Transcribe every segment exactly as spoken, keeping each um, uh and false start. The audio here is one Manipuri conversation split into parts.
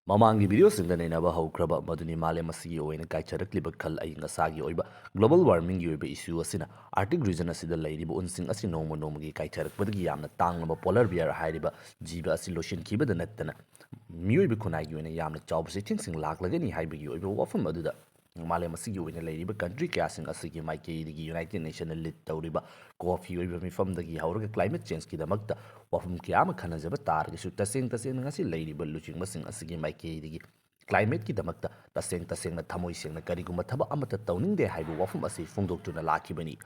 ꯃꯃꯥꯡꯒꯤ ꯚꯤꯗꯤꯑꯣꯁꯤꯡꯗ ꯅꯩꯅꯕ ꯍꯧꯈ꯭ꯔꯕ ꯃꯗꯨꯅꯤ ꯃꯥꯂꯦꯝ ꯑꯁꯤꯒꯤ ꯑꯣꯏꯅ ꯀꯥꯏꯊꯔꯛꯂꯤꯕ ꯈꯜ ꯑꯏꯪ ꯑꯁꯥꯒꯤ ꯑꯣꯏꯕ global warmingꯒꯤ ꯑꯣꯏꯕ issue ꯑꯁꯤꯅ Arctic region ꯑꯁꯤꯗ ꯂꯩꯔꯤꯕ ꯎꯟꯁꯤꯡ ꯑꯁꯤ ꯅꯣꯡꯃ ꯅꯣꯡꯃꯒꯤ ꯀꯥꯏꯊꯔꯛꯄꯗꯒꯤ ꯌꯥꯝꯅ ꯇꯥꯡꯂꯕ polar bear ꯍꯥꯏꯔꯤꯕ ꯖꯤꯕ ꯑꯁꯤ ꯂꯣꯏꯁꯤꯟꯈꯤꯕꯗ ꯅꯠꯇꯅ ꯃꯤꯑꯣꯏꯕ ꯈꯨꯟꯅꯥꯏꯒꯤ ꯑꯣꯏꯅ ꯌꯥꯝꯅ ꯆꯥꯎꯕ ꯆꯩꯊꯦꯡꯁꯤꯡ ꯂꯥꯛꯂꯒꯅꯤ ꯍꯥꯏꯕꯒꯤ ꯑꯣꯏꯕ ꯋꯥꯐꯝ ꯑꯗꯨꯗ ꯃꯥꯂꯦꯝ ꯑꯁꯤꯒꯤ ꯑꯣꯏꯅ ꯂꯩꯔꯤꯕ country ꯀꯌꯥꯁꯤꯡ ꯑꯁꯤꯒꯤ ꯃꯥꯏꯀꯩꯗꯒꯤ United Nationꯅ lead ꯇꯧꯔꯤba COPꯀꯤ ꯑꯣꯏꯕ ꯃꯤꯐꯝꯗꯒꯤ ꯍꯧꯔꯒ climate changeꯀꯤꯗꯃꯛꯇ ꯋꯥꯐꯝ ꯀꯌꯥ ꯑꯃ ꯈꯟꯅꯖꯕ ꯇꯥꯔꯒꯁꯨ, ꯇꯁꯦꯡ ꯇꯁꯦꯡꯅ ꯉꯁꯤ ꯂꯩꯔꯤꯕ ꯂꯨꯆꯤꯡꯕꯁꯤꯡ ꯑꯁꯤꯒꯤ ꯃꯥꯏꯀꯩꯗꯒꯤ climateꯀꯤꯗꯃꯛꯇ ꯇꯁꯦꯡ ꯇꯁꯦꯡꯅ ꯊꯃꯣꯏ ꯁꯦꯡꯅ ꯀꯔꯤꯒꯨꯝꯕ ꯊꯕꯛ ꯑꯃꯠꯇ ꯇꯧꯅꯤꯡꯗꯦ ꯍꯥꯏꯕ ꯋꯥꯐꯝ ꯑꯁꯤ ꯐꯣꯡꯗꯣꯛꯇꯨꯅ ꯂꯥꯛꯈꯤꯕꯅꯤ꯫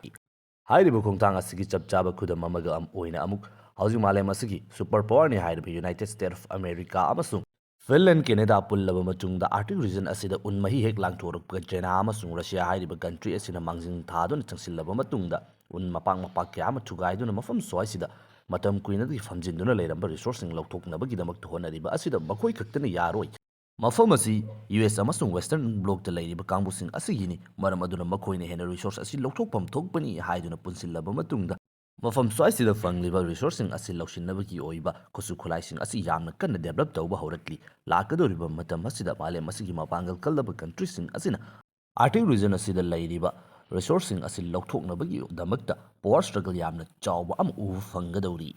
ꯍꯥꯏꯔꯤꯕ ꯈꯣꯡꯊꯥꯡ ꯑꯁꯤꯒꯤ ꯆꯞ ꯆꯥꯕ ꯈꯨꯗꯝ ꯑꯃꯒ ꯑꯣꯏꯅ ꯑꯃꯨꯛ ꯍꯧꯖꯤꯛ ꯃꯥꯂꯦꯝ ꯑꯁꯤꯒꯤ super powerꯅꯤ ꯍꯥꯏꯔꯤꯕ United States of America ꯑꯃꯁꯨꯡ Finland, Canada ꯄꯨꯜꯂꯕ ꯃꯇꯨꯡꯗ Arctic region ꯑꯁꯤꯗ ꯎꯟ ꯃꯍꯤ ꯍꯦꯛ ꯂꯥꯡꯊꯣꯔꯛꯄ China ꯑꯃꯁꯨꯡ Russia ꯍꯥꯏꯔꯤꯕ country ꯑꯁꯤꯅ ꯃꯥꯡꯖꯤꯟ ꯊꯥꯗꯨꯅ ꯆꯪꯁꯤꯜꯂꯕ ꯃꯇꯨꯡꯗ ꯎꯟ ꯃꯄꯥꯛ ꯃꯄꯥꯛ ꯀꯌꯥ ꯑꯃ ꯊꯨꯒꯥꯏꯗꯨꯅ ꯃꯐꯝ ꯁ꯭ꯋꯥꯏꯁꯤꯗ ꯃꯇꯝ ꯀꯨꯏꯅꯗꯒꯤ ꯐꯝꯖꯤꯟꯗꯨꯅ ꯂꯩꯔꯝꯕ resourceꯁꯤꯡ ꯂꯧꯊꯣꯛꯅꯕꯒꯤꯗꯃꯛꯇ ꯍꯣꯠꯅꯔꯤꯕ ꯑꯁꯤꯗ ꯃꯈꯣꯏ ꯈꯛꯇꯅ ꯌꯥꯔꯣꯏ꯫ ꯃꯐꯝ ꯑꯁꯤ US ꯑꯃꯁꯨꯡ Western Blocꯇ ꯂꯩꯔꯤꯕ ꯀꯥꯡꯕꯨꯁꯤꯡ ꯑꯁꯤꯒꯤꯅꯤ, ꯃꯔꯝ ꯑꯗꯨꯅ ꯃꯈꯣꯏꯅ ꯍꯦꯟꯅ resource ꯑꯁꯤ ꯂꯧꯊꯣꯛꯐꯝ ꯊꯣꯛꯄꯅꯤ ꯍꯥꯏꯗꯨꯅ ꯄꯨꯟꯁꯤꯜꯂꯕ ꯃꯇꯨꯡꯗ, ꯃꯐꯝ ꯁ꯭ꯋꯥꯏꯁꯤꯗ ꯐꯪꯂꯤꯕ resourceꯁꯤꯡ ꯑꯁꯤ ꯂꯧꯁꯤꯟꯅꯕꯒꯤ ꯑꯣꯏꯕ ꯈꯨꯠꯁꯨ ꯈꯨꯠꯂꯥꯏꯁꯤꯡ ꯑꯁꯤ ꯌꯥꯝꯅ ꯀꯟꯅ develop ꯇꯧꯕ ꯍꯧꯔꯛꯂꯤ꯫ ꯂꯥꯛꯀꯗꯧꯔꯤꯕ ꯃꯇꯝ ꯑꯁꯤꯗ ꯃꯥꯂꯦꯝ ꯑꯁꯤꯒꯤ ꯃꯄꯥꯡꯒꯜ ꯀꯜꯂꯕ countryꯁꯤꯡ ꯑꯁꯤꯅ Arctic region ꯑꯁꯤꯗ ꯂꯩꯔꯤꯕ resourceꯁꯤꯡ ꯑꯁꯤ ꯂꯧꯊꯣꯛꯅꯕꯒꯤꯗꯃꯛꯇ power struggle ꯌꯥꯝꯅ ꯆꯥꯎꯕ ꯑꯃ ꯎꯕ ꯐꯪꯒꯗꯧꯔꯤ꯫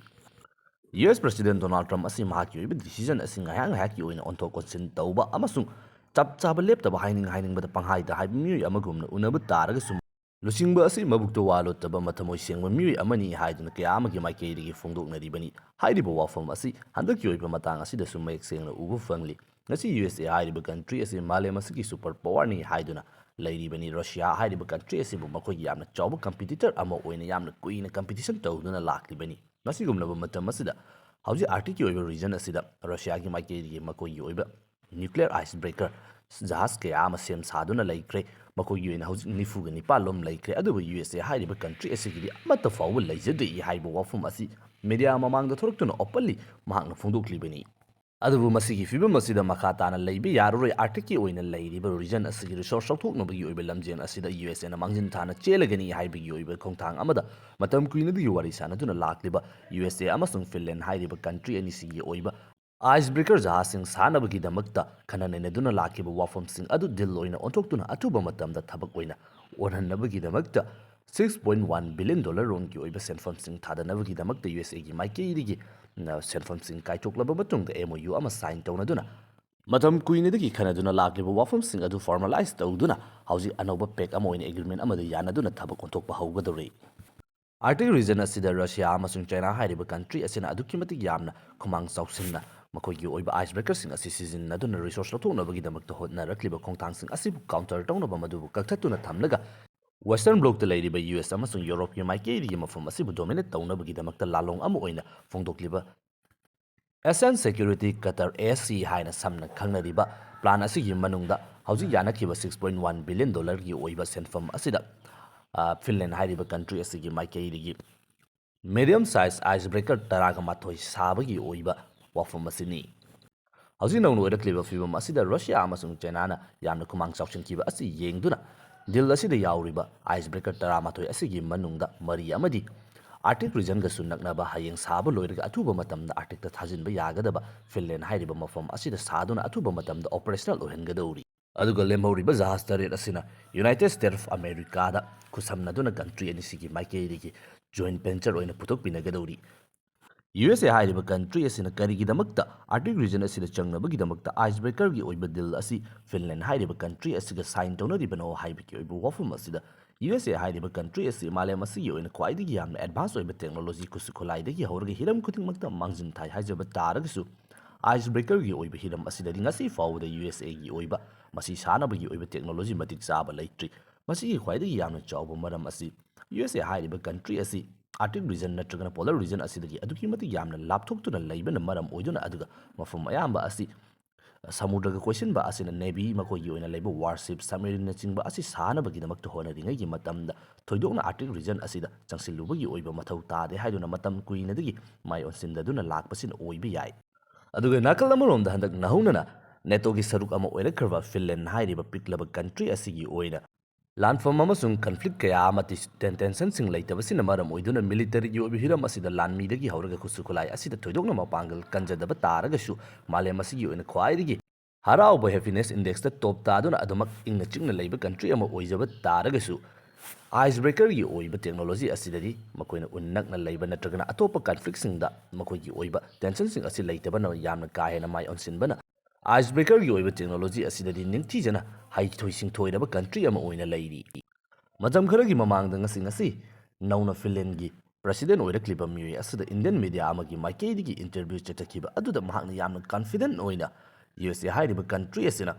US President Donald Trump ꯑꯁꯤ ꯃꯍꯥꯛꯀꯤ ꯑꯣꯏꯕ decision ꯑꯁꯤ ꯉꯥꯏꯍꯥꯛ ꯉꯥꯏꯍꯥꯛꯀꯤ ꯑꯣꯏꯅ ꯑꯣꯟꯊꯣꯛ ꯑꯣꯟꯁꯤꯟ ꯇꯧꯕ ꯑꯃꯁꯨꯡ ꯆꯞ ꯆꯥꯕ ꯂꯦꯞꯇꯕ, ꯍꯥꯏꯅꯤꯡ ꯍꯥꯏꯅꯤꯡꯕꯗ ꯄꯪꯍꯥꯏꯗ ꯍꯥꯏꯕ ꯃꯤꯑꯣꯏ ꯑꯃꯒꯨꯝꯅ ꯎꯅꯕ ꯇꯥꯔꯒꯁꯨ, ꯂꯨꯆꯤꯡꯕ ꯑꯁꯤ ꯃꯕꯨꯛꯇ ꯋꯥ ꯂꯣꯠꯇꯕ, ꯃꯊꯃꯣꯏ ꯁꯦꯡꯕ ꯃꯤꯑꯣꯏ ꯑꯃꯅꯤ ꯍꯥꯏꯗꯨꯅ ꯀꯌꯥ ꯑꯃꯒꯤ ꯃꯥꯏꯀꯩꯗꯒꯤ ꯐꯣꯡꯗꯣꯛꯅꯔꯤꯕꯅꯤ꯫ ꯍꯥꯏꯔꯤꯕ ꯋꯥꯐꯝ ꯑꯁꯤ ꯍꯟꯗꯛꯀꯤ ꯑꯣꯏꯕ ꯃꯇꯥꯡ ꯑꯁꯤꯗꯁꯨ ꯃꯌꯦꯛ ꯁꯦꯡꯅ ꯎꯕ ꯐꯪꯂꯤ꯫ ꯉꯁꯤ USA ꯍꯥꯏꯔꯤꯕ country ꯑꯁꯤ ꯃꯥꯂꯦꯝ ꯑꯁꯤꯒꯤ super powerꯅꯤ ꯍꯥꯏꯗꯨꯅ ꯂꯩꯔꯤꯕꯅꯤ꯫ Russia ꯍꯥꯏꯔꯤꯕ country ꯑꯁꯤꯕꯨ ꯃꯈꯣꯏꯒꯤ ꯌꯥꯝꯅ ꯆꯥꯎꯕ competitor ꯑꯃ ꯑꯣꯏꯅ ꯌꯥꯝꯅ ꯀꯨꯏꯅ competition ꯇꯧꯗꯨꯅ ꯂꯥꯛꯂꯤꯕꯅꯤ꯫ ꯃꯁꯤꯒꯨꯝꯂꯕ ꯃꯇꯝ ꯑꯁꯤꯗ ꯍꯧꯖꯤꯛ Arcticꯀꯤ ꯑꯣꯏꯕ region ꯑꯁꯤꯗ Russiaꯒꯤ ꯃꯥꯏꯀꯩꯗꯒꯤ ꯃꯈꯣꯏꯒꯤ ꯑꯣꯏꯕ nuclear icebreaker ꯖꯍꯥꯖ ꯀꯌꯥ ꯑꯃ ꯁꯦꯝ ꯁꯥꯗꯨꯅ ꯂꯩꯈ꯭ꯔꯦ꯫ ꯃꯈꯣꯏꯒꯤ ꯑꯣꯏꯅ ꯍꯧꯖꯤꯛ ꯅꯤꯐꯨꯒ ꯅꯤꯄꯥꯟ ꯂꯣꯝ ꯂꯩꯈ꯭ꯔꯦ, ꯑꯗꯨꯕꯨ USA ꯍꯥꯏꯔꯤꯕ country ꯑꯁꯤꯒꯤꯗꯤ ꯑꯃꯠꯇ ꯐꯥꯎꯕ ꯂꯩꯖꯗ꯭ꯔꯤ ꯍꯥꯏꯕ ꯋꯥꯐꯝ ꯑꯁꯤ media ꯃꯃꯥꯡꯗ ꯊꯣꯔꯛꯇꯨꯅ openly ꯃꯍꯥꯛꯅ ꯐꯣꯡꯗꯣꯛꯂꯤꯕꯅꯤ꯫ ꯑꯗꯨꯕꯨ ꯃꯁꯤꯒꯤ ꯐꯤꯕꯝ ꯑꯁꯤꯗ ꯃꯈꯥ ꯇꯥꯅ ꯂꯩꯕ ꯌꯥꯔꯔꯣꯏ꯫ Arcticꯀꯤ ꯑꯣꯏꯅ ꯂꯩꯔꯤꯕ region ꯑꯁꯤꯒꯤ resource ꯂꯧꯊꯣꯛꯅꯕꯒꯤ ꯑꯣꯏꯕ ꯂꯝꯖꯦꯜ ꯑꯁꯤꯗ USAꯅ ꯃꯥꯡꯖꯤꯟ ꯊꯥꯅ ꯆꯦꯜꯂꯒꯅꯤ ꯍꯥꯏꯕꯒꯤ ꯑꯣꯏꯕ ꯈꯣꯡꯊꯥꯡ ꯑꯃꯗ ꯃꯇꯝ ꯀꯨꯏꯅꯗꯒꯤ ꯋꯥꯔꯤ ꯁꯥꯅꯗꯨꯅ ꯂꯥꯛꯂꯤꯕ USA ꯑꯃꯁꯨꯡ Finland ꯍꯥꯏꯔꯤꯕ country ꯑꯅꯤꯁꯤꯒꯤ ꯑꯣꯏꯕ ꯑꯥꯏꯁ ꯕ꯭ꯔꯦꯀꯔ ꯖꯍꯥꯖꯁꯤꯡ ꯁꯥꯅꯕꯒꯤꯗꯃꯛꯇ ꯈꯟꯅ ꯅꯩꯅꯗꯨꯅ ꯂꯥꯛꯈꯤꯕ ꯋꯥꯐꯝꯁꯤꯡ ꯑꯗꯨ ꯗꯤꯜ ꯑꯣꯏꯅ ꯑꯣꯟꯊꯣꯛꯇꯨꯅ ꯑꯊꯨꯕ ꯃꯇꯝꯗ ꯊꯕꯛ ꯑꯣꯏꯅ ꯑꯣꯟꯍꯟꯅꯕꯒꯤꯗꯃꯛꯇ six point one billion dollar ꯔꯣꯝꯒꯤ ꯑꯣꯏꯕ ꯁꯦꯟꯐꯝꯁꯤꯡ ꯊꯥꯗꯅꯕꯒꯤꯗꯃꯛꯇ ꯌꯨ ꯑꯦꯁ ꯑꯦꯒꯤ ꯃꯥꯏꯀꯩꯗꯒꯤ ꯁꯦꯟꯐꯝꯁꯤꯡ ꯀꯥꯏꯊꯣꯛꯂꯕ ꯃꯇꯨꯡꯗ ꯑꯦꯝ ꯑꯣ ꯌꯨ ꯑꯃ ꯁꯥꯏꯟ ꯇꯧꯅꯗꯨꯅ ꯃꯇꯝ ꯀꯨꯏꯅꯗꯒꯤ ꯈꯟꯅꯗꯨꯅ ꯂꯥꯛꯂꯤꯕ ꯋꯥꯐꯝꯁꯤꯡ ꯑꯗꯨ ꯐꯣꯔꯃꯦꯂꯥꯏꯁ ꯇꯧꯗꯨꯅ ꯍꯧꯖꯤꯛ ꯑꯅꯧꯕ ꯄꯦꯛ ꯑꯃ ꯑꯣꯏꯅ ꯑꯦꯒ꯭ꯔꯤꯃꯦꯟ ꯑꯃꯗ ꯌꯥꯅꯗꯨꯅ ꯊꯕꯛ ꯑꯣꯟꯊꯣꯛꯄ ꯍꯧꯒꯗꯧꯔꯤ꯫ ꯑꯥꯔꯇꯤꯛ ꯔꯤꯖꯟ ꯑꯁꯤꯗ ꯔꯁꯤꯌꯥ ꯑꯃꯁꯨꯡ ꯆꯥꯏꯅꯥ ꯍꯥꯏꯔꯤꯕ ꯀꯟꯇ꯭ꯔꯤ ꯑꯁꯤꯅ ꯑꯗꯨꯛꯀꯤ ꯃꯇꯤꯛ ꯌꯥꯝꯅ ꯈꯨꯃꯥꯡ ꯆꯥꯎꯁꯤꯟꯅ ꯃꯈꯣꯏꯒꯤ ꯑꯣꯏꯕ ꯑꯥꯏꯁ ꯕ꯭ꯔꯦꯀꯔꯁꯤꯡ ꯑꯁꯤ ꯁꯤꯖꯤꯟꯅꯗꯨꯅ ꯔꯤꯁꯣꯔꯁ ꯂꯧꯊꯣꯛꯅꯕꯒꯤꯗꯃꯛꯇ ꯍꯣꯠꯅꯔꯛꯂꯤꯕ ꯈꯣꯡꯊꯥꯡꯁꯤꯡ ꯑꯁꯤꯕꯨ ꯀꯥꯎꯟꯇꯔ ꯇꯧꯅꯕ ꯃꯗꯨꯕꯨ ꯀꯛꯊꯠꯇꯨꯅ ꯊꯝꯂꯒ ꯋꯦꯁꯇꯔꯟ ꯕ꯭ꯂꯣꯛꯇ ꯂꯩꯔꯤꯕ ꯌꯨ ꯑꯦꯁ ꯑꯃꯁꯨꯡ ꯌꯨꯔꯣꯞꯀꯤ ꯃꯥꯏꯀꯩꯗꯒꯤ ꯃꯐꯝ ꯑꯁꯤꯕꯨ ꯗꯣꯃꯤꯅꯦꯠ ꯇꯧꯅꯕꯒꯤꯗꯃꯛꯇ ꯂꯥꯂꯣꯡ ꯑꯃ ꯑꯣꯏꯅ ꯐꯣꯡꯗꯣꯛꯂꯤꯕ ꯑꯦꯁꯤꯌꯥꯟ ꯁꯦꯀ꯭ꯌꯨꯔꯤꯇꯤ ꯀꯇꯔ ꯑꯦ ꯁꯤ ꯍꯥꯏꯅ ꯁꯝꯅ ꯈꯪꯅꯔꯤꯕ ꯄ꯭ꯂꯥꯟ ꯑꯁꯤꯒꯤ ꯃꯅꯨꯡꯗ ꯍꯧꯖꯤꯛ ꯌꯥꯅꯈꯤꯕ six point one billion dollar ꯒꯤ ꯑꯣꯏꯕ ꯁꯦꯟꯐꯝ ꯑꯁꯤꯗ, ꯑ, ꯐꯤꯟꯂꯦꯟ ꯍꯥꯏꯔꯤꯕ ꯀꯟꯇ꯭ꯔꯤ ꯑꯁꯤꯒꯤ ꯃꯥꯏꯀꯩꯗꯒꯤ ꯃꯦꯗꯤꯌꯝ ꯁꯥꯏꯖ ꯑꯥꯏꯁ ꯕ꯭ꯔꯦꯀꯔ ꯇꯔꯥꯒ ꯃꯥꯊꯣꯏ ꯁꯥꯕꯒꯤ ꯑꯣꯏꯕ ꯋꯥꯐꯝ ꯑꯁꯤꯅꯤ꯫ ꯍꯧꯖꯤꯛ ꯅꯧꯅ ꯑꯣꯏꯔꯛꯂꯤꯕ ꯐꯤꯕꯝ ꯑꯁꯤꯗ ꯔꯁꯤꯌꯥ ꯑꯃꯁꯨꯡ ꯆꯥꯏꯅꯥꯅ ꯌꯥꯝꯅ ꯈꯨꯃꯥꯡ ꯆꯥꯎꯁꯤꯟꯈꯤꯕ ꯑꯁꯤ ꯌꯦꯡꯗꯨꯅ ꯗꯤꯜ ꯑꯁꯤꯗ ꯌꯥꯎꯔꯤꯕ ꯑꯥꯏꯁ ꯕ꯭ꯔꯦꯀꯔ ꯇꯔꯥꯃꯥꯊꯣꯏ ꯑꯁꯤꯒꯤ ꯃꯅꯨꯡꯗ ꯃꯔꯤ ꯑꯃꯗꯤ ꯑꯥꯔꯇꯤꯛ ꯔꯤꯖꯟꯒꯁꯨ ꯅꯛꯅꯕ ꯍꯌꯦꯡ ꯁꯥꯕ ꯂꯣꯏꯔꯒ ꯑꯊꯨꯕ ꯃꯇꯝꯗ ꯑꯥꯔꯇꯤꯛꯇ ꯊꯥꯖꯤꯟꯕ ꯌꯥꯒꯗꯕ ꯐꯤꯟꯂꯦꯟ ꯍꯥꯏꯔꯤꯕ ꯃꯐꯝ ꯑꯁꯤꯗ ꯁꯥꯗꯨꯅ ꯑꯊꯨꯕ ꯃꯇꯝꯗ ꯑꯣꯄꯔꯦꯁꯅꯦꯜ ꯑꯣꯏꯍꯟꯒꯗꯧꯔꯤ꯫ ꯑꯗꯨꯒ ꯂꯦꯝꯍꯧꯔꯤꯕ ꯖꯍꯥꯖ ꯇꯔꯦꯠ ꯑꯁꯤꯅ ꯌꯨꯅꯥꯏꯇꯦꯗ ꯁ꯭ꯇꯦꯠ ꯑꯣꯐ ꯑꯃꯦꯔꯤꯀꯥꯗ ꯈꯨꯠꯁꯝꯅꯗꯨꯅ ꯀꯟꯇ꯭ꯔꯤ ꯑꯅꯤꯁꯤꯒꯤ ꯃꯥꯏꯀꯩꯗꯒꯤ ꯖꯣꯏꯟ ꯚꯦꯟꯆꯔ ꯑꯣꯏꯅ ꯄꯨꯊꯣꯛꯄꯤꯅꯒꯗꯧꯔꯤ꯫ ꯌꯨ ꯑꯦꯁ ꯑꯦ ꯍꯥꯏꯔꯤꯕ ꯀꯟꯇ꯭ꯔꯤ ꯑꯁꯤꯅ ꯀꯔꯤꯒꯤꯗꯃꯛꯇ ꯑꯥꯔꯇꯤꯛ ꯔꯤꯖꯟ ꯑꯁꯤꯗ ꯆꯪꯅꯕꯒꯤꯗꯃꯛꯇ ꯑꯥꯏꯁ ꯕ꯭ꯔꯦꯀꯔꯒꯤ ꯑꯣꯏꯕ ꯗꯤꯜ ꯑꯁꯤ ꯐꯤꯟꯂꯦꯟ ꯍꯥꯏꯔꯤꯕ ꯀꯟꯇ꯭ꯔꯤ ꯑꯁꯤꯒ ꯁꯥꯏꯟ ꯇꯧꯅꯔꯤꯕꯅꯣ ꯍꯥꯏꯕꯒꯤ ꯑꯣꯏꯕ ꯋꯥꯐꯝ ꯑꯁꯤꯗ ꯌꯨ ꯑꯦꯁ ꯑꯦ ꯍꯥꯏꯔꯤꯕ ꯀꯟꯇ꯭ꯔꯤ ꯑꯁꯤ ꯃꯥꯂꯦꯝ ꯑꯁꯤꯒꯤ ꯑꯣꯏꯅ ꯈ꯭ꯋꯥꯏꯗꯒꯤ ꯌꯥꯝꯅ ꯑꯦꯗꯚꯥꯟꯁ ꯑꯣꯏꯕ ꯇꯦꯛꯅꯣꯂꯣꯖꯤ, ꯈꯨꯠꯁꯨ ꯈꯨꯠꯂꯥꯏꯗꯒꯤ ꯍꯧꯔꯒ ꯍꯤꯔꯝ ꯈꯨꯗꯤꯡꯃꯛꯇ ꯃꯥꯡꯖꯤꯟ ꯊꯥꯏ ꯍꯥꯏꯖꯕ ꯇꯥꯔꯒꯁꯨ, ꯑꯥꯏꯁ ꯕ꯭ꯔꯦꯀꯔꯒꯤ ꯑꯣꯏꯕ ꯍꯤꯔꯝ ꯑꯁꯤꯗꯗꯤ ꯉꯁꯤ ꯐꯥꯎꯕꯗ ꯌꯨ ꯑꯦꯁ ꯑꯦꯒꯤ ꯑꯣꯏꯕ ꯃꯁꯤ ꯁꯥꯅꯕꯒꯤ ꯑꯣꯏꯕ ꯇꯦꯛꯅꯣꯂꯣꯖꯤ ꯃꯇꯤꯛ ꯆꯥꯕ ꯂꯩꯇ꯭ꯔꯤ꯫ ꯃꯁꯤꯒꯤ ꯈ꯭ꯋꯥꯏꯗꯒꯤ ꯌꯥꯝꯅ ꯆꯥꯎꯕ ꯃꯔꯝ ꯑꯁꯤ ꯌꯨ ꯑꯦꯁ ꯑꯦ ꯍꯥꯏꯔꯤꯕ ꯀꯟꯇ꯭ꯔꯤ ꯑꯁꯤ ꯑꯥꯔꯇꯤꯛ ꯔꯤꯖꯟ ꯅꯠꯇ꯭ꯔꯒꯅ ꯄꯣꯂꯔ ꯔꯤꯖꯟ ꯑꯁꯤꯗꯒꯤ ꯑꯗꯨꯛꯀꯤ ꯃꯇꯤꯛ ꯌꯥꯝꯅ ꯂꯥꯞꯊꯣꯛꯇꯨꯅ ꯂꯩꯕꯅ ꯃꯔꯝ ꯑꯣꯏꯗꯨꯅ, ꯑꯗꯨꯒ ꯃꯐꯝ ꯑꯌꯥꯝꯕ ꯑꯁꯤ ꯁꯃꯨꯗ꯭ꯔꯒ ꯀꯣꯏꯁꯤꯟꯕ ꯑꯁꯤꯅ ꯅꯦꯚꯤ, ꯃꯈꯣꯏꯒꯤ ꯑꯣꯏꯅ ꯂꯩꯕ ꯋꯥꯔꯁꯤꯞ, ꯁꯕꯃꯦꯔꯤꯟꯅꯆꯤꯡꯕ ꯑꯁꯤ ꯁꯥꯅꯕꯒꯤꯗꯃꯛꯇ ꯍꯣꯠꯅꯔꯤꯉꯩꯒꯤ ꯃꯇꯝꯗ ꯊꯣꯏꯗꯣꯛꯅ ꯑꯥꯔꯇꯤꯛ ꯔꯤꯖꯟ ꯑꯁꯤꯗ ꯆꯪꯁꯤꯜꯂꯨꯕꯒꯤ ꯑꯣꯏꯕ ꯃꯊꯧ ꯇꯥꯗꯦ ꯍꯥꯏꯗꯨꯅ ꯃꯇꯝ ꯀꯨꯏꯅꯗꯒꯤ ꯃꯥꯏ ꯑꯣꯟꯁꯤꯟꯗꯗꯨꯅ ꯂꯥꯛꯄꯁꯤꯅ ꯑꯣꯏꯕ ꯌꯥꯏ꯫ ꯑꯗꯨꯒ ꯅꯥꯀꯜ ꯑꯃꯔꯣꯝꯗ ꯍꯟꯗꯛ ꯅꯧꯍꯧꯅꯅ ꯅꯦꯇꯣꯒꯤ ꯁꯔꯨꯛ ꯑꯃ ꯑꯣꯏꯔꯛꯈ꯭ꯔꯕ ꯐꯤꯟꯂꯦꯟ ꯍꯥꯏꯔꯤꯕ ꯄꯤꯛꯂꯕ ꯀꯟꯇ꯭ꯔꯤ ꯑꯁꯤꯒꯤ ꯑꯣꯏꯅ ꯂꯥꯟꯐꯝ ꯑꯃꯁꯨꯡ ꯀꯟꯐ꯭ꯂꯤꯛ ꯀꯌꯥ ꯑꯃ ꯇꯦꯟꯁꯟꯁꯤꯡ ꯂꯩꯇꯕꯁꯤꯅ ꯃꯔꯝ ꯑꯣꯏꯗꯨꯅ ꯃꯤꯂꯤꯇꯔꯤꯒꯤ ꯑꯣꯏꯕ ꯍꯤꯔꯝ ꯑꯁꯤꯗ ꯂꯥꯟꯃꯤꯗꯒꯤ ꯍꯧꯔꯒ ꯈꯨꯠꯁꯨ ꯈꯨꯠꯂꯥꯏ ꯑꯁꯤꯗ ꯊꯣꯏꯗꯣꯛꯅ ꯃꯄꯥꯡꯒꯜ ꯀꯟꯖꯗꯕ ꯇꯥꯔꯒꯁꯨ, ꯃꯥꯂꯦꯝ ꯑꯁꯤꯒꯤ ꯑꯣꯏꯅ ꯈ꯭ꯋꯥꯏꯗꯒꯤ ꯍꯔꯥꯎꯕ ꯍꯦꯄꯤꯅꯦꯁ ꯏꯟꯗꯦꯛꯁꯇ ꯇꯣꯞ ꯇꯥꯗꯨꯅ ꯑꯗꯨꯃꯛ ꯏꯪꯅ ꯆꯤꯛꯅ ꯂꯩꯕ ꯀꯟꯇ꯭ꯔꯤ ꯑꯃ ꯑꯣꯏꯖꯕ ꯇꯥꯔꯒꯁꯨ, ꯑꯥꯏꯁ ꯕ꯭ꯔꯦꯀꯔꯒꯤ ꯑꯣꯏꯕ ꯇꯦꯛꯅꯣꯂꯣꯖꯤ ꯑꯁꯤꯗꯗꯤ ꯃꯈꯣꯏꯅ ꯎꯟ ꯅꯛꯅ ꯂꯩꯕ ꯅꯠꯇ꯭ꯔꯒꯅ ꯑꯇꯣꯞꯄ ꯀꯟꯐ꯭ꯂꯤꯛꯁꯤꯡꯗ ꯃꯈꯣꯏꯒꯤ ꯑꯣꯏꯕ ꯇꯦꯟꯁꯟꯁꯤꯡ ꯑꯁꯤ ꯂꯩꯇꯕꯅ ꯌꯥꯝꯅ ꯀꯥ ꯍꯦꯟꯅ ꯃꯥꯏ ꯑꯣꯟꯁꯤꯟꯕꯅ, ꯑꯥꯏꯁ ꯕ꯭ꯔꯦꯀꯔꯒꯤ ꯑꯣꯏꯕ ꯇꯦꯛꯅꯣꯂꯣꯖꯤ ꯑꯁꯤꯗꯗꯤ ꯅꯤꯡꯊꯤꯖꯅ ꯍꯩꯊꯣꯏ ꯁꯤꯡꯊꯣꯏꯔꯕ ꯀꯟꯇ꯭ꯔꯤ ꯑꯃ ꯑꯣꯏꯅ ꯂꯩꯔꯤ꯫ ꯃꯇꯝ ꯈꯔꯒꯤ ꯃꯃꯥꯡꯗ ꯉꯁꯤ ꯉꯁꯤ ꯅꯧꯅ ꯐꯤꯟꯂꯦꯟꯒꯤ ꯄ꯭ꯔꯦꯁꯤꯗꯦꯟ ꯑꯣꯏꯔꯛꯂꯤꯕ ꯃꯤꯑꯣꯏ ꯑꯁꯤꯗ ꯏꯟꯗꯤꯌꯟ ꯃꯤꯗꯤꯌꯥ ꯑꯃꯒꯤ ꯃꯥꯏꯀꯩꯗꯒꯤ ꯏꯟꯇꯔꯚ꯭ꯌꯨ ꯆꯠꯊꯈꯤꯕ ꯑꯗꯨꯗ ꯃꯍꯥꯛꯅ ꯌꯥꯝꯅ ꯀꯟꯐꯤꯗꯦꯟ ꯑꯣꯏꯅ ꯌꯨ ꯑꯦꯁ ꯑꯦ ꯍꯥꯏꯔꯤꯕ ꯀꯟꯇ꯭ꯔꯤ ꯑꯁꯤꯅ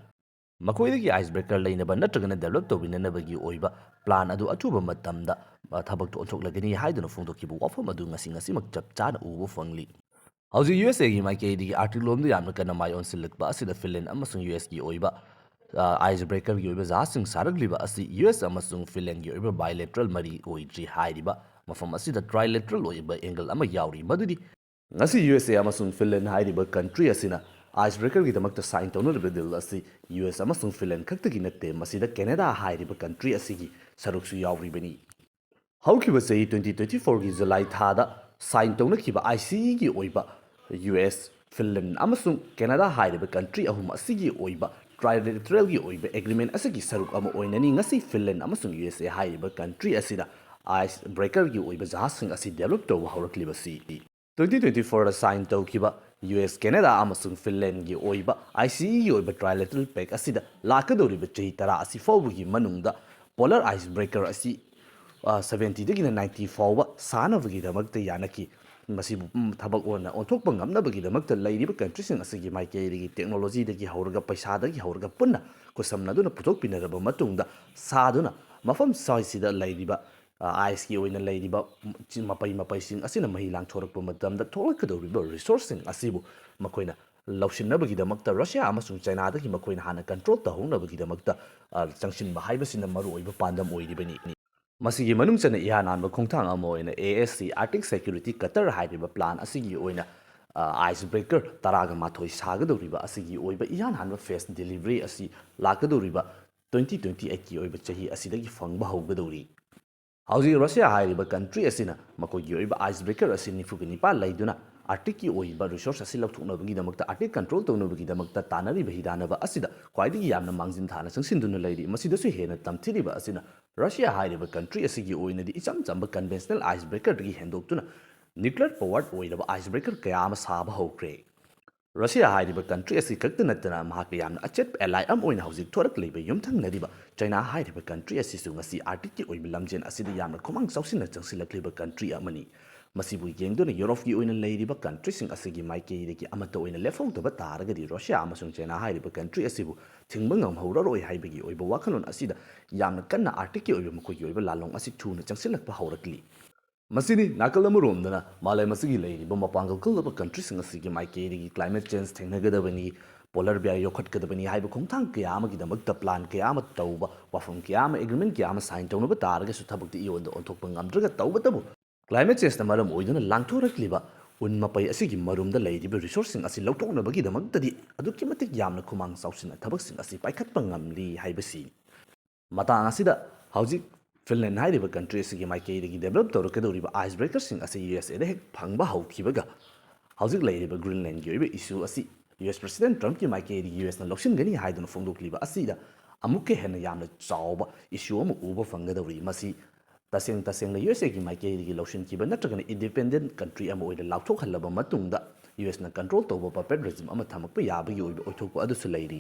ꯃꯈꯣꯏꯗꯒꯤ ꯑꯥꯏꯁ ꯕ꯭ꯔꯦꯀꯔ ꯂꯩꯅꯕ ꯅꯠꯇ꯭ꯔꯒꯅ ꯗꯦꯕꯂꯞ ꯇꯧꯕꯤꯅꯅꯕꯒꯤ ꯑꯣꯏꯕ ꯄ꯭ꯂꯥꯟ ꯑꯗꯨ ꯑꯊꯨꯕ ꯃꯇꯝꯗ, ꯑ, ꯊꯕꯛꯇ ꯑꯣꯟꯊꯣꯛꯂꯒꯅꯤ ꯍꯥꯏꯗꯨꯅ ꯐꯣꯡꯗꯣꯛꯈꯤꯕ ꯋꯥꯐꯝ ꯑꯗꯨ ꯉꯁꯤ ꯉꯁꯤꯃꯛ ꯆꯞ ꯆꯥꯅ ꯎꯕ ꯐꯪꯂꯤ꯫ ꯍꯧꯖꯤꯛ ꯌꯨ ꯑꯦꯁ ꯑꯦꯒꯤ ꯃꯥꯏꯀꯩꯗꯒꯤ ꯑꯥꯔꯇꯤꯛ ꯂꯣꯝꯗ ꯌꯥꯝꯅ ꯀꯟꯅ ꯃꯥꯏ ꯑꯣꯟꯁꯤꯜꯂꯛꯄ ꯑꯁꯤꯗ ꯐꯤꯟꯂꯦꯟ ꯑꯃꯁꯨꯡ ꯌꯨ ꯑꯦꯁꯀꯤ ꯑꯣꯏꯕ, ꯑ, ꯑꯥꯏꯁ ꯕ꯭ꯔꯦꯀꯔꯒꯤ ꯑꯣꯏꯕ ꯖꯍꯥꯖꯁꯤꯡ ꯁꯥꯔꯛꯂꯤꯕ ꯑꯁꯤ ꯌꯨ ꯑꯦꯁ ꯑꯃꯁꯨꯡ ꯐꯤꯟꯂꯦꯟꯒꯤ ꯑꯣꯏꯕ ꯕꯥꯏꯂꯦꯇ꯭ꯔꯦꯜ ꯃꯔꯤ ꯑꯣꯏꯗ꯭ꯔꯤ ꯍꯥꯏꯔꯤꯕ ꯃꯐꯝ ꯑꯁꯤꯗ ꯇ꯭ꯔꯥꯏꯂꯦꯇ꯭ꯔꯦꯜ ꯑꯣꯏꯕ ꯑꯦꯡꯒꯜ ꯑꯃ ꯌꯥꯎꯔꯤ, ꯃꯗꯨꯗꯤ ꯉꯁꯤ ꯌꯨ ꯑꯦꯁ ꯑꯦ ꯑꯃꯁꯨꯡ ꯐꯤꯟꯂꯦꯟ ꯍꯥꯏꯔꯤꯕ ꯀꯟꯇ꯭ꯔꯤ ꯑꯁꯤꯅ ꯑꯥꯏꯁ ꯕ꯭ꯔꯦꯀꯔꯒꯤꯗꯃꯛꯇ ꯁꯥꯏꯟ ꯇꯧꯅꯔꯤꯕ ꯗꯤꯜ ꯑꯁꯤ ꯌꯨ ꯑꯦꯁ ꯑꯃꯁꯨꯡ ꯐꯤꯟꯂꯦꯟ ꯈꯛꯇꯒꯤ ꯅꯠꯇꯦ, ꯃꯁꯤꯗ ꯀꯦꯅꯦꯗꯥ ꯍꯥꯏꯔꯤꯕ ꯀꯟꯇ꯭ꯔꯤ ꯑꯁꯤꯒꯤ ꯁꯔꯨꯛꯁꯨ ꯌꯥꯎꯔꯤꯕꯅꯤ꯫ ꯍꯧꯈꯤꯕ ꯆꯍꯤ twenty twenty fourꯒꯤ ꯖꯨꯂꯥꯏ ꯊꯥꯗ ꯁꯥꯏꯟ ꯇꯧꯅꯈꯤꯕ ꯑꯥꯏ ꯁꯤ ꯏꯒꯤ ꯑꯣꯏꯕ ꯌꯨ ꯑꯦꯁ, ꯐꯤꯟꯂꯦꯟ ꯑꯃꯁꯨꯡ ꯀꯦꯅꯦꯗꯥ ꯍꯥꯏꯔꯤꯕ ꯀꯟꯇ꯭ꯔꯤ ꯑꯍꯨꯝ ꯑꯁꯤꯒꯤ ꯑꯣꯏꯕ ꯇ꯭ꯔꯥꯏꯂꯦꯇ꯭ꯔꯦꯜꯒꯤ ꯑꯣꯏꯕ ꯑꯦꯒ꯭ꯔꯤꯃꯦꯟ ꯑꯁꯤꯒꯤ ꯁꯔꯨꯛ ꯑꯃ ꯑꯣꯏꯅꯅꯤ ꯉꯁꯤ ꯐꯤꯟꯂꯦꯟ ꯑꯃꯁꯨꯡ ꯌꯨ ꯑꯦꯁ ꯑꯦ ꯍꯥꯏꯔꯤꯕ ꯀꯟꯇ꯭ꯔꯤ ꯑꯁꯤꯗ ꯑꯥꯏꯁ ꯕ꯭ꯔꯦꯀꯔꯒꯤ ꯑꯣꯏꯕ ꯖꯍꯥꯖꯁꯤꯡ ꯑꯁꯤ ꯗꯦꯕꯂꯞ ꯇꯧꯕ ꯍꯧꯔꯛꯂꯤꯕꯁꯤ꯫ Twenty twenty fourꯗ ꯁꯥꯏꯟ ꯇꯧꯈꯤꯕ ꯌꯨ ꯑꯦꯁ, ꯀꯦꯅꯦꯗꯥ ꯑꯃꯁꯨꯡ ꯐꯤꯟꯂꯦꯟꯒꯤ ꯑꯣꯏꯕ ꯑꯥꯏ ꯁꯤ ꯏꯒꯤ ꯑꯣꯏꯕ ꯇ꯭ꯔꯥꯏꯂꯦꯇ꯭ꯔꯦꯜ ꯄꯦꯛ ꯑꯁꯤꯗ ꯂꯥꯛꯀꯗꯧꯔꯤꯕ ꯆꯍꯤ ꯇꯔꯥ ꯑꯁꯤ ꯐꯥꯎꯕꯒꯤ ꯃꯅꯨꯡꯗ ꯄꯣꯂꯔ ꯑꯥꯏꯁ ꯕ꯭ꯔꯦꯀꯔ ꯑꯁꯤ, ꯑ, seventyꯗꯒꯤꯅ ninety ꯐꯥꯎꯕ ꯁꯥꯅꯕꯒꯤꯗꯃꯛꯇ ꯌꯥꯅꯈꯤ꯫ ꯃꯁꯤꯕꯨ, ꯎꯝ, ꯊꯕꯛ ꯑꯣꯏꯅ ꯑꯣꯟꯊꯣꯛꯄ ꯉꯝꯅꯕꯒꯤꯗꯃꯛꯇ ꯂꯩꯔꯤꯕ ꯀꯟꯇ꯭ꯔꯤꯁꯤꯡ ꯑꯁꯤꯒꯤ ꯃꯥꯏꯀꯩꯗꯒꯤ ꯇꯦꯛꯅꯣꯂꯣꯖꯤꯗꯒꯤ ꯍꯧꯔꯒ ꯄꯩꯁꯥꯗꯒꯤ ꯍꯧꯔꯒ ꯄꯨꯟꯅ ꯈꯨꯠꯁꯝꯅꯗꯨꯅ ꯄꯨꯊꯣꯛꯄꯤꯅꯔꯕ ꯃꯇꯨꯡꯗ ꯁꯥꯗꯨꯅ ꯃꯐꯝ ꯁ꯭ꯋꯥꯏꯁꯤꯗ ꯂꯩꯔꯤꯕ, ꯑ, ꯑꯥꯏꯁꯀꯤ ꯑꯣꯏꯅ ꯂꯩꯔꯤꯕ, ꯎꯝ, ꯆꯤ-, ꯃꯄꯩ ꯃꯄꯩꯁꯤꯡ ꯑꯁꯤꯅ ꯃꯍꯤ ꯂꯥꯡꯊꯣꯔꯛꯄ ꯃꯇꯝꯗ ꯊꯣꯛꯂꯛꯀꯗꯧꯔꯤꯕ ꯔꯤꯁꯣꯔꯁꯁꯤꯡ ꯑꯁꯤꯕꯨ ꯃꯈꯣꯏꯅ ꯂꯧꯁꯤꯟꯅꯕꯒꯤꯗꯃꯛꯇ ꯔꯁꯤꯌꯥ ꯑꯃꯁꯨꯡ ꯆꯥꯏꯅꯥꯗꯒꯤ ꯃꯈꯣꯏꯅ ꯍꯥꯟꯅ ꯀꯟꯇ꯭ꯔꯣꯜ ꯇꯧꯍꯧꯅꯕꯒꯤꯗꯃꯛꯇ, ꯑ, ꯆꯪꯁꯤꯟꯕ ꯍꯥꯏꯕꯁꯤꯅ ꯃꯔꯨꯑꯣꯏꯕ ꯄꯥꯟꯗꯝ ꯑꯣꯏꯔꯤꯕꯅꯤ꯫ ꯃꯁꯤꯒꯤ ꯃꯅꯨꯡ ꯆꯟꯅ ꯏꯍꯥꯟ ꯍꯥꯟꯕ ꯈꯣꯡꯊꯥꯡ ꯑꯃ ꯑꯣꯏꯅ A S C, Arctic Security Cutter ꯍꯥꯏꯔꯤꯕ ꯄ꯭ꯂꯥꯟ ꯑꯁꯤꯒꯤ ꯑꯣꯏꯅ, ꯑ, ꯑꯥꯏꯁ ꯕ꯭ꯔꯦꯀꯔ ꯇꯔꯥꯒ ꯃꯥꯊꯣꯏ ꯁꯥꯒꯗꯧꯔꯤꯕ ꯑꯁꯤꯒꯤ ꯑꯣꯏꯕ ꯏꯍꯥꯟ ꯍꯥꯟꯕ ꯐꯦꯁ ꯗꯤꯂꯤꯚꯔꯤ ꯑꯁꯤ ꯂꯥꯛꯀꯗꯧꯔꯤꯕ ꯇ꯭ꯋꯦꯟꯇꯤ ꯇ꯭ꯋꯦꯟꯇꯤ ꯑꯩꯠꯀꯤ ꯑꯣꯏꯕ ꯆꯍꯤ ꯑꯁꯤꯗꯒꯤ ꯐꯪꯕ ꯍꯧꯒꯗꯧꯔꯤ꯫ ꯍꯧꯖꯤꯛ ꯔꯁꯤꯌꯥ ꯍꯥꯏꯔꯤꯕ ꯀꯟꯇ꯭ꯔꯤ ꯑꯁꯤꯅ ꯃꯈꯣꯏꯒꯤ ꯑꯣꯏꯕ ꯑꯥꯏꯁ ꯕ꯭ꯔꯦꯀꯔ ꯑꯁꯤ ꯅꯤꯐꯨꯒ ꯅꯤꯄꯥꯟ ꯂꯩꯗꯨꯅ ꯑꯥꯔꯇꯤꯛꯀꯤ ꯑꯣꯏꯕ ꯔꯤꯁꯣꯔꯁ ꯑꯁꯤ ꯂꯧꯊꯣꯛꯅꯕꯒꯤꯗꯃꯛꯇ, ꯑꯥꯔꯇꯤꯛ ꯀꯟꯇ꯭ꯔꯣꯜ ꯇꯧꯅꯕꯒꯤꯗꯃꯛꯇ ꯇꯥꯟꯅꯔꯤꯕ ꯍꯤꯗꯥꯟꯅꯕ ꯑꯁꯤꯗ ꯈ꯭ꯋꯥꯏꯗꯒꯤ ꯌꯥꯝꯅ ꯃꯥꯡꯖꯤꯟ ꯊꯥꯅ ꯆꯪꯁꯤꯟꯗꯨꯅ ꯂꯩꯔꯤ꯫ ꯃꯁꯤꯗꯁꯨ ꯍꯦꯟꯅ ꯇꯝꯊꯤꯔꯤꯕ ꯑꯁꯤꯅ ꯔꯁꯤꯌꯥ ꯍꯥꯏꯔꯤꯕ ꯀꯟꯇ꯭ꯔꯤ ꯑꯁꯤꯒꯤ ꯑꯣꯏꯅꯗꯤ ꯏꯆꯝ ꯆꯝꯕ ꯀꯟꯚꯦꯟꯁꯅꯦꯜ ꯑꯥꯏꯁ ꯕ꯭ꯔꯦꯀꯔꯗꯒꯤ ꯍꯦꯟꯗꯣꯛꯇꯨꯅ ꯅ꯭ꯌꯨꯀ꯭ꯂꯤꯌꯔ ꯄꯋꯥꯔ ꯑꯣꯏꯔꯕ ꯑꯥꯏꯁ ꯕ꯭ꯔꯦꯀꯔ ꯀꯌꯥ ꯑꯃ ꯁꯥꯕ ꯍꯧꯈ꯭ꯔꯦ꯫ ꯔꯁꯤꯌꯥ ꯍꯥꯏꯔꯤꯕ ꯀꯟꯇ꯭ꯔꯤ ꯑꯁꯤ ꯈꯛꯇ ꯅꯠꯇꯅ ꯃꯍꯥꯛꯀ ꯌꯥꯝꯅ ꯑꯆꯦꯠꯄ ꯑꯦꯂꯥꯏ ꯑꯃ ꯑꯣꯏꯅ ꯍꯧꯖꯤꯛ ꯊꯣꯔꯛꯂꯤꯕ ꯌꯨꯝꯊꯪꯅꯔꯤꯕ ꯆꯥꯏꯅꯥ ꯍꯥꯏꯔꯤꯕ ꯀꯟꯇ꯭ꯔꯤ ꯑꯁꯤꯁꯨ ꯉꯁꯤ ꯑꯥꯔꯇꯤꯛꯀꯤ ꯑꯣꯏꯕ ꯂꯝꯖꯦꯟ ꯑꯁꯤꯗ ꯌꯥꯝꯅ ꯈꯨꯃꯥꯡ ꯆꯥꯎꯁꯤꯟꯅ ꯆꯪꯁꯤꯜꯂꯛꯂꯤꯕ ꯀꯟꯇ꯭ꯔꯤ ꯑꯃꯅꯤ꯫ ꯃꯁꯤꯕꯨ ꯌꯦꯡꯗꯨꯅ ꯌꯨꯔꯣꯞꯀꯤ ꯑꯣꯏꯅ ꯂꯩꯔꯤꯕ ꯀꯟꯇ꯭ꯔꯤꯁꯤꯡ ꯑꯁꯤꯒꯤ ꯃꯥꯏꯀꯩꯗꯒꯤ ꯑꯃꯠꯇ ꯑꯣꯏꯅ ꯂꯦꯞꯍꯧꯗꯕ ꯇꯥꯔꯒꯗꯤ ꯔꯁꯤꯌꯥ ꯑꯃꯁꯨꯡ ꯆꯥꯏꯅꯥ ꯍꯥꯏꯔꯤꯕ ꯀꯟꯇ꯭ꯔꯤ ꯑꯁꯤꯕꯨ ꯊꯤꯡꯕ ꯉꯝꯍꯧꯔꯔꯣꯏ ꯍꯥꯏꯕꯒꯤ ꯑꯣꯏꯕ ꯋꯥꯈꯜꯂꯣꯟ ꯑꯁꯤꯗ ꯌꯥꯝꯅ ꯀꯟꯅ ꯑꯥꯔꯇꯤꯛꯀꯤ ꯑꯣꯏꯕ ꯃꯈꯣꯏꯒꯤ ꯑꯣꯏꯕ ꯂꯥꯜꯂꯣꯡ ꯑꯁꯤ ꯊꯨꯅ ꯆꯪꯁꯤꯜꯂꯛꯄ ꯍꯧꯔꯛꯂꯤ꯫ ꯃꯁꯤꯅꯤ ꯅꯥꯀꯜ ꯑꯃꯔꯣꯝꯗꯅ ꯃꯥꯂꯦꯝ ꯑꯁꯤꯒꯤ ꯂꯩꯔꯤꯕ ꯃꯄꯥꯡꯒꯜ ꯀꯜꯂꯕ ꯀꯟꯇ꯭ꯔꯤꯁꯤꯡ ꯑꯁꯤꯒꯤ ꯃꯥꯏꯀꯩꯗꯒꯤ ꯀ꯭ꯂꯥꯏꯃꯦꯠ ꯆꯦꯟꯖ ꯊꯦꯡꯅꯒꯗꯕꯅꯤ, ꯄꯣꯂꯔ ꯕꯤꯌꯥꯔ ꯌꯣꯛꯈꯠꯀꯗꯕꯅꯤ ꯍꯥꯏꯕ ꯈꯣꯡꯊꯥꯡ ꯀꯌꯥ ꯑꯃꯒꯤꯗꯃꯛꯇ ꯄ꯭ꯂꯥꯟ ꯀꯌꯥ ꯑꯃ ꯇꯧꯕ, ꯋꯥꯐꯝ ꯀꯌꯥ ꯑꯃ, ꯑꯦꯒ꯭ꯔꯤꯃꯦꯟ ꯀꯌꯥ ꯑꯃ ꯁꯥꯏꯟ ꯇꯧꯅꯕ ꯇꯥꯔꯒꯁꯨ ꯊꯕꯛꯇꯤ ꯏꯑꯣꯟꯗ ꯑꯣꯟꯊꯣꯛꯄ ꯉꯝꯗ꯭ꯔꯒ, ꯇꯧꯕꯇꯕꯨ ꯀ꯭ꯂꯥꯏꯃꯦꯠ ꯆꯦꯟꯖꯅ ꯃꯔꯝ ꯑꯣꯏꯗꯨꯅ ꯂꯥꯡꯊꯣꯔꯛꯂꯤꯕ ꯎꯟ ꯃꯄꯩ ꯑꯁꯤꯒꯤ ꯃꯔꯨꯝꯗ ꯂꯩꯔꯤꯕ ꯔꯤꯁꯣꯔꯁꯁꯤꯡ ꯑꯁꯤ ꯂꯧꯊꯣꯛꯅꯕꯒꯤꯗꯃꯛꯇꯗꯤ ꯑꯗꯨꯛꯀꯤ ꯃꯇꯤꯛ ꯌꯥꯝꯅ ꯈꯨꯃꯥꯡ ꯆꯥꯎꯁꯤꯟꯅ ꯊꯕꯛꯁꯤꯡ ꯑꯁꯤ ꯄꯥꯏꯈꯠꯄ ꯉꯝꯂꯤ ꯍꯥꯏꯕꯁꯤ꯫ ꯃꯇꯥꯡ ꯑꯁꯤꯗ ꯍꯧꯖꯤꯛ ꯐꯤꯟꯂꯦꯟ ꯍꯥꯏꯔꯤꯕ ꯀꯟꯇ꯭ꯔꯤ ꯑꯁꯤꯒꯤ ꯃꯥꯏꯀꯩꯗꯒꯤ ꯗꯦꯕꯂꯞ ꯇꯧꯔꯛꯀꯗꯧꯔꯤꯕ ꯑꯥꯏꯁ ꯕ꯭ꯔꯦꯀꯔꯁꯤꯡ ꯑꯁꯤ ꯌꯨ ꯑꯦꯁ ꯑꯦꯗ ꯍꯦꯛ ꯐꯪꯕ ꯍꯧꯈꯤꯕꯒ, ꯍꯧꯖꯤꯛ ꯂꯩꯔꯤꯕ ꯒ꯭ꯔꯤꯟꯂꯦꯟꯒꯤ ꯑꯣꯏꯕ ꯏꯁꯨ ꯑꯁꯤ ꯌꯨ ꯑꯦꯁ ꯄ꯭ꯔꯁꯤꯗꯦꯟ ꯇ꯭ꯔꯝꯞꯀꯤ ꯃꯥꯏꯀꯩꯗꯒꯤ ꯌꯨ ꯑꯦꯁꯅ ꯂꯧꯁꯤꯟꯒꯅꯤ ꯍꯥꯏꯗꯨꯅ ꯐꯣꯡꯗꯣꯛꯂꯤꯕ ꯑꯁꯤꯗ ꯑꯃꯨꯛꯀ ꯍꯦꯟꯅ ꯌꯥꯝꯅ ꯆꯥꯎꯕ ꯏꯁꯨ ꯑꯃ ꯎꯕ ꯐꯪꯒꯗꯧꯔꯤ꯫ ꯃꯁꯤ ꯇꯁꯦꯡ ꯇꯁꯦꯡꯅ ꯌꯨ ꯑꯦꯁ ꯑꯦꯒꯤ ꯃꯥꯏꯀꯩꯗꯒꯤ ꯂꯧꯁꯤꯟꯈꯤꯕ ꯅꯠꯇ꯭ꯔꯒꯅ ꯏꯟꯗꯤꯄꯦꯟꯗꯦꯟ ꯀꯟꯇ꯭ꯔꯤ ꯑꯃ ꯑꯣꯏꯅ ꯂꯥꯎꯊꯣꯛꯍꯜꯂꯕ ꯃꯇꯨꯡꯗ ꯌꯨ ꯑꯦꯁꯅ ꯀꯟꯇ꯭ꯔꯣꯜ ꯇꯧꯕ ꯄꯄꯦꯠ ꯔꯦꯖꯤꯝ ꯑꯃ ꯊꯝꯃꯛꯄ ꯌꯥꯕꯒꯤ ꯑꯣꯏꯕ ꯑꯣꯏꯊꯣꯛꯄ ꯑꯗꯨꯁꯨ ꯂꯩꯔꯤ꯫